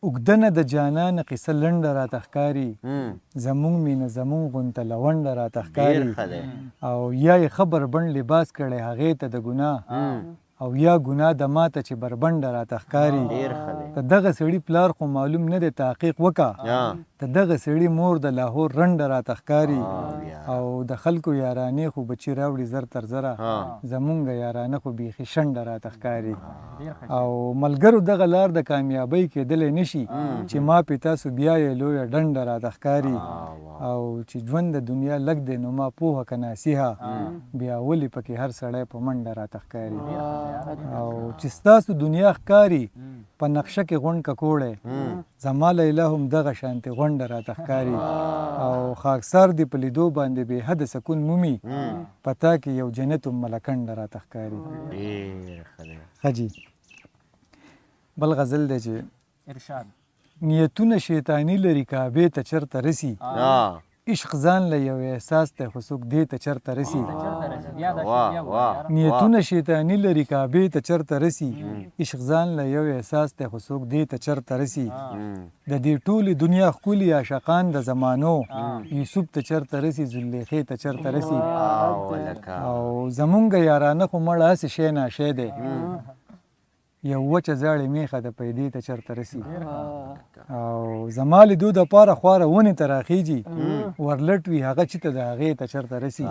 اوږده نه د جانان قصه لنډه راته ښکاري، زمونږ مینه زمونږ غونته لونډه راته ښکاري. او یا یې ښه بربنډ لباس کړی هغې ته د ګناه، او یا ګناه ده ماته چې بربنډه راته ښکاري. د دغه سړي پلار خو معلوم نه دی تحقیق وکه، د دغه سړي مور د لاهور رنډه راته ښکاري. او د خلکو یارانې خو بچي راوړي زر تر زره، زمونږ یارانه خو بیخي شنډه راته ښکاري. او ملګرو دغه لار د کامیابۍ کېدلی نه شي چې ما پې تاسو بیا یې لویه ډنډه راته ښکاري. او چې ژوند د دنیا لږ دی نو ما پوهه که ناصیحه، بیا ولې پکې هر سړی په منډه راته ښکاري. او چې ستاسو دنیا ښکاري په نقشه کې غونډ ککوړی، زما لیلا هم دغه شانتې غونډه راته ښکاري. او خاکسار دې په لیدو باندې بې حده سکون مومي، په تا کې یو جنت هم ملکنډه راته ښکاري. ډیر ښه دی. ښه جي، بل غزل دی چې ارشاد. نیتونه شیطاني لري کعبې ته چرته رسي، عشق ځان له یو احساس دی خو څوک دې ته چرته رسي. نیتونه شیطاني لري کعبې ته چرته رسي، عشق ځان له یو احساس دی خو څوک دې ته چرته رسي. د دې ټولې دنیا ښکلي عاشقان د زمانو، یوسف ته چرته رسي، زلیخې ته چرته رسي. او زمونږ یارانه خو مړه هسې شی ناشی دی، یو وچه زاړې میخه ده پیدې ته چرته رسي. او زما لیدو د پاره خواره ونې ته راخیږي، ورلټ وي هغه چې ته د هغې ته چرته رسي.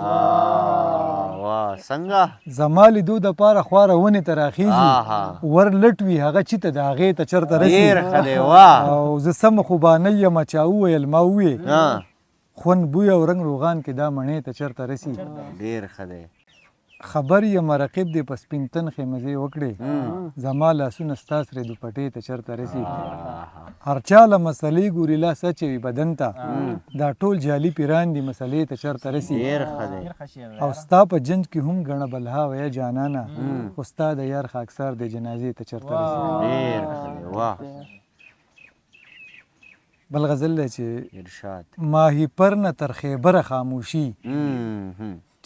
واه څنګه؟ زما لیدو د پاره خواره ونې ته راخیږي، ورلټ وي هغه چې ته د هغې ته چرته رسي. ډېر ښه دی واه. او زه سمه خوبانه یم، چا وویل ما ووې، خوند بوی او رنګ روغان کې دا مڼې ته چرته رسي. ډېر ښه دی. خبر یم رقیب دې په سپین تنخې مزې وکړې، زما لاسونه ستا سرې دوپټې ته چرته رسي. هر چا له مسلې ګوري لاس اچوي بدن ته، دا ټول جعلي پیران دي مسلې ته چرته رسي. ډېر ښه دی. او ستا په جنج کې هم ګڼه بلها وه جانانه، خو ستا د یار خاکسار دې جنازې ته چرته رسي. ډېر ښه دی واه. بل غزل دی چې ارشاد. ماهي پر نه تر خیبره خاموشي،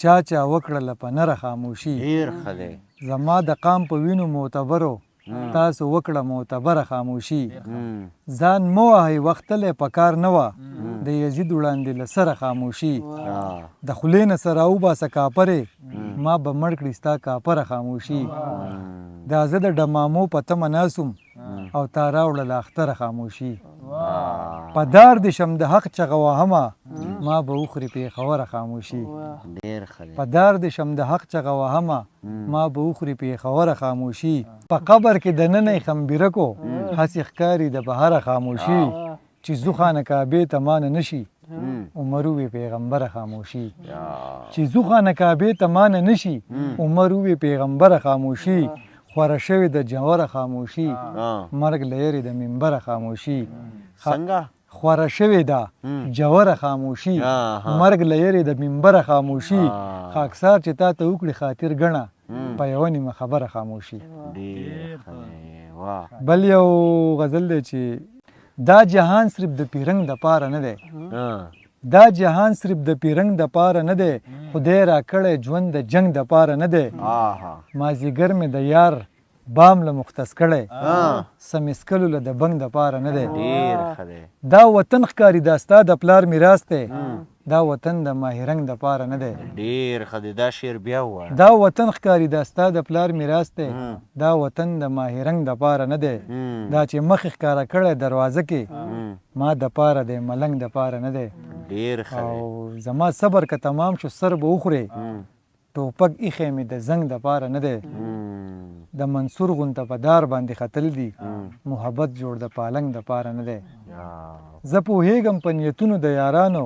چا چا وکړله په نره خاموشي. ډېر ښه دی. زما د قام په وینو معتبرو، تاسو وکړه معتبره خاموشي. ځان مه وهئ وختلی په کار نه وه، د یزید وړاندې له سره خاموشي. د خولې نه څه راوباسه کاپرې، ما به مړ کړي ستا کاپره خاموشي. دا زه د ډمامو په تمه ناست وم، او تا راوړله اختره خاموشي. په دار دې شم د حق چغه وهمه، ما به وخوري پېښوره خاموشي. په دار دې شم د حق چغه وهمه، ما به وخوري پېښوره خاموشي. په قبر کې دننه یې خمبیره کو، هسې ښکاري د بهره خاموشي. چې ځو خانه کعبې ته مانه نه شي، عمر ووې پیغمبره خاموشي. چې ځو خانه کعبې ته مانه نه شي، عمر ووې پیغمبره خاموشي. خوره شوې د جوره خاموشي، مرګ له یرې د منبره خاموشي. څنګه؟ خوره شوې ده جوره خاموشي، مرګ له یرې د منبره خاموشي. خاکسار چې تا ته وکړي خاطر ګڼه، په یوه نیمه خبره خاموشي. بل یو غزل دی چې دا جهان صرف د پیرنګ د پاره نه دی، دا جهان صرف د پیرنګ د پاره نه دی، خدای را کړی ژوند د جنګ د پاره نه دی. مازیګر مې د یار بام له مختص کړی، سمسکلو له د بنګ د پاره نه دی. دا وطن ښکاري دا ستا د پلار میراث دی، دا وطن د ماهرنګ د پاره نه دی. ډیر ښه دی، دا شعر بیا ووایه. دا وطن ښکاري دا ستا د پلار میراث دی، دا وطن د ماهرنګ د پاره نه دی. دا چې مخ یې ښکاره کړی دروازه کې، ما د پاره دی ملنګ د پاره نه دی. ډیر ښه دی. او زما صبر که تمام شو سر به وخورې، ټوپک ایښی مې د زنګ د پاره نه دی. د منصور غونته په دار باندې ختل دي، محبت جوړ د پالنګ د پاره نه دی. زه پوهېږم په نیتونو د یارانو،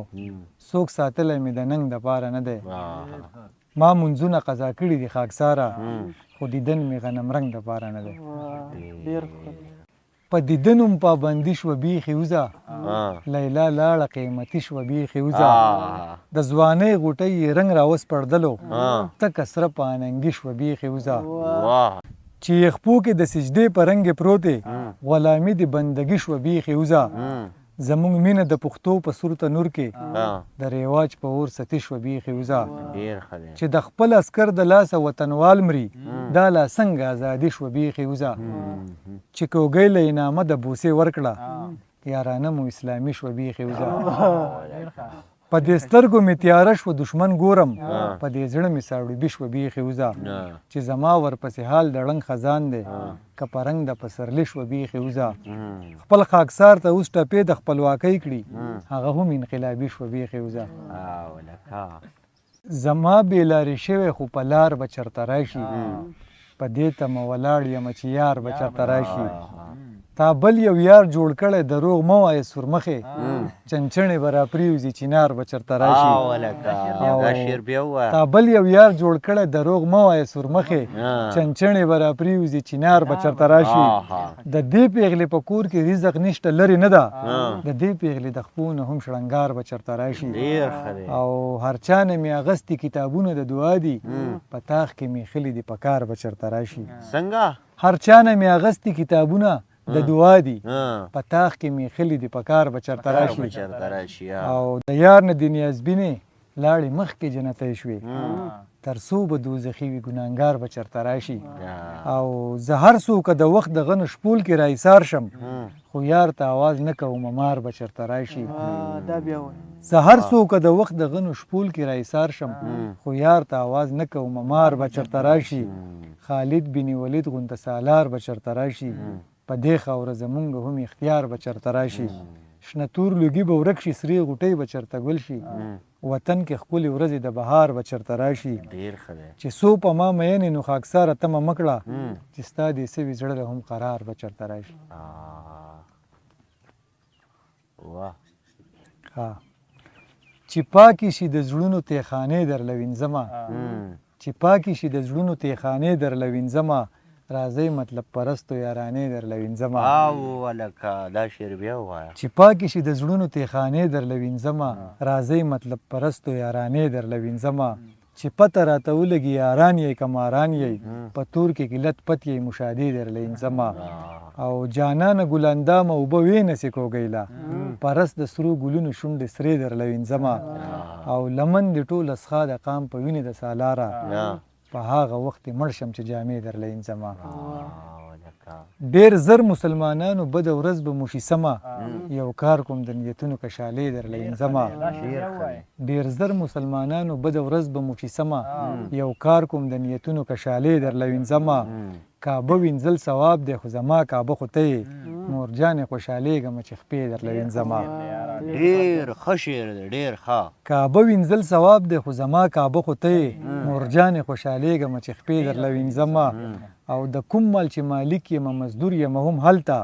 څوک ساتلی مې د ننګ د پاره نه دی. ما مونځونه قضا کړي دي خاکساره، خو دیدن مې غنم رنګ د پاره نه دی. په دیدن هم پابندي شوه بیخي وځه، لیلا لاړه قیمتي شوه بیخي وځه. د ځوانۍ غوټۍ یې رنګ راوسپړدلو، تکه سره پاننګي شوه بیخي وځه. چې یې خپو کې د سجدې په رنګ پروتې، غلامي دې بندګي شوه بیخي وځه. زمونږ مینه د پښتو په سور تنور کې د ریواج په اور ستي شوه بیخې وځه. ډیر ښه دی. چې د خپل عسکر د لاسه وطنوال مري دا لا څنګه ازادي شوه بیخې وځه. چې کوږۍ له انعامه د بوسې ورکړه یارانه مو اسلامي شوه بیخې وځه. په دې سترګو مې تیاره شوه دښمن ګورم په دې زړه مې ساړوبي شوه بیخې وځه. چې زما ورپسې حال د ړنګ خزان دی که په رنګ د پسرلي شوه بیخې وځه. خپل خاکسار ته اوس ټپې د خپلواکۍ کړي هغه هم انقلابي شوه بیخې وځه. زما بې لارې شوی خو په لار به چرته راشي په دې تمه ولاړ یم چې یار به چرته راشي. تا بل یو یار جوړ کړی دروغ مه وایه سورمخې چنچڼې به راپرېوځي چینار به چرته راشي. تا بل یو یار جوړ کړی دروغ مه وایه سورمخې چنچڼې به راپرېوځي چینار به چرته راشي. د دې پېغلې په کور کې رزق نشته لرې نه ده د دې پېغلې د خپو نه هم شړنګار به چرته راشي. او هر چا نه مې اغستي کتابونه د دعا دي په تاخ کې مې کښلي دي په کار به چرته راشي. څنګه؟ هر چا نه مې اغستي کتابونه د دعا دي په تاخ کې مې کښلي دي په کار به چرته راشي. او د یار نه د نیازبینې لاړې مخکې جنتۍ شوې تر څو به دوزخي وي ګناهګار به چرته راشي. او زه هر څو که د وخت د غنو شپول کې راایسار شم خو یار ته اواز نه کوم مار به چرته راشي. زه هر څو که د وخت د غنو شپول کې راایسار شم خو یار ته اواز نه کوم مار به چرته راشي. خالد بن ولید غونته سالار به چرته راشي. په دې خاوره زمونږ هم اختیار به چرته راشي. شنه تور لوګي به ورک شي سرې غوټۍ به چرته ګل شي. وطن کې ښکلې ورځې د بهار به چرته راشي. چې څو په ما مینې نو خاکساره تمه مه کړه چې ستا دې سوي زړه له هم قرار به چرته راشي. ها چې پاکې شي د زړونو تیخانې درله وینځمه چې پاکې شي د زړونو تیخانې درله وینځمه راځئ مطلب پرستو یارانې درله وینځمه. او ولکه دا شعر بیا ووایه. چې پاکې شي د زړونو تیخانې درله وینځمه راځئ مطلب پرستو یارانې درله وینځمه. چې پته راته ولګي یاران یئ که ماران یئ په تور کې کې لت پت یئ مشادې درله وینځمه. او جانانه ګل اندامه اوبه وې نسې کوږۍ له پرس د سرو ګلونو شونډې سرې درله وینځمه. او لمن دې ټوله سخا د قام په وینې د سالاره په هغه وخت مړ شم چې جامې درله وینځمه. ډېر زر مسلمانانو بده ورځ به مو شي سمه یو کار کوم د نیتونو کشالې درله وینځمه. ډېر زر مسلمانانو بده ورځ به مو شي سمه یو کار کوم د نیتونو کشالې درله وینځمه. کعبه وینځل ثواب دی خو زما کعبه خو ته یې مور جانې خوشحالېږم چې خپې درله وینځمه. ډېر ښه شعر دی ډېر ښه. کعبه وینځل ثواب دی خو زما کعبه خو ته یې مور جانې خوشحالېږم چې خپې درله وینځمه. او د کوم مال چې مالک یم مزدور یم هم هلته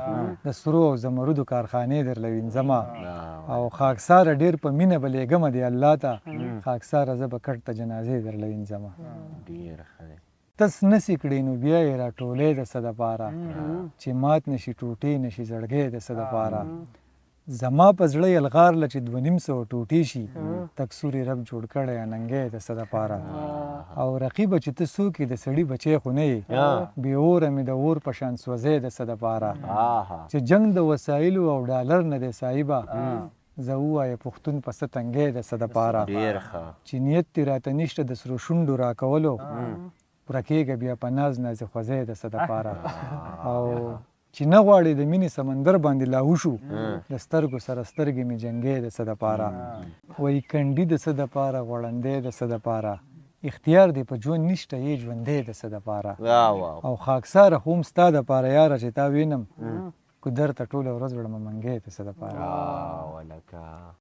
د سرو او زمردو کارخانې درله وینځمه. او خاکساره ډېر په مینه به لېږمه دی الله ته خاکساره زه به کټ ته جنازې درله وینځمه. ډېر ښه دی. تس نسی کړې نو بیا یې راټولې د څه دپاره چې مات نشي ټوټې نشي زړګی د څه دپاره. زما په زړه یلغار له چې 250 ټوټې شي تک سوري رب جوړ کړی اننګی د څه دپاره. او رقیبه چې ته څوک یې د سړي بچی خو نه یې بې اوره مې د اور په شان سوځی د څه دپاره. چې جنګ د وسایلو او ډالر نه دی صاحبه زه ووایه پښتون په څه تنګی د څه دپاره. چې نیت دې راته نشته د سرو شونډو راکولو ورکېږه بیا په ناز نازې خوځی د څه دپاره. او چې نه غواړې د مینې سمندر باندې لاهو شو د سترګو سره سترګې مې جنګی د څه دپاره. وایي کنډي د څه دپاره غوړندی د څه دپاره اختیار دې په ژوند نشته یې ژوندی د څه دپاره. او خاکساره خو هم ستا دپاره یاره چې تا وینم ګودر ته ټوله ورځ وړمه منګی د څه دپاره.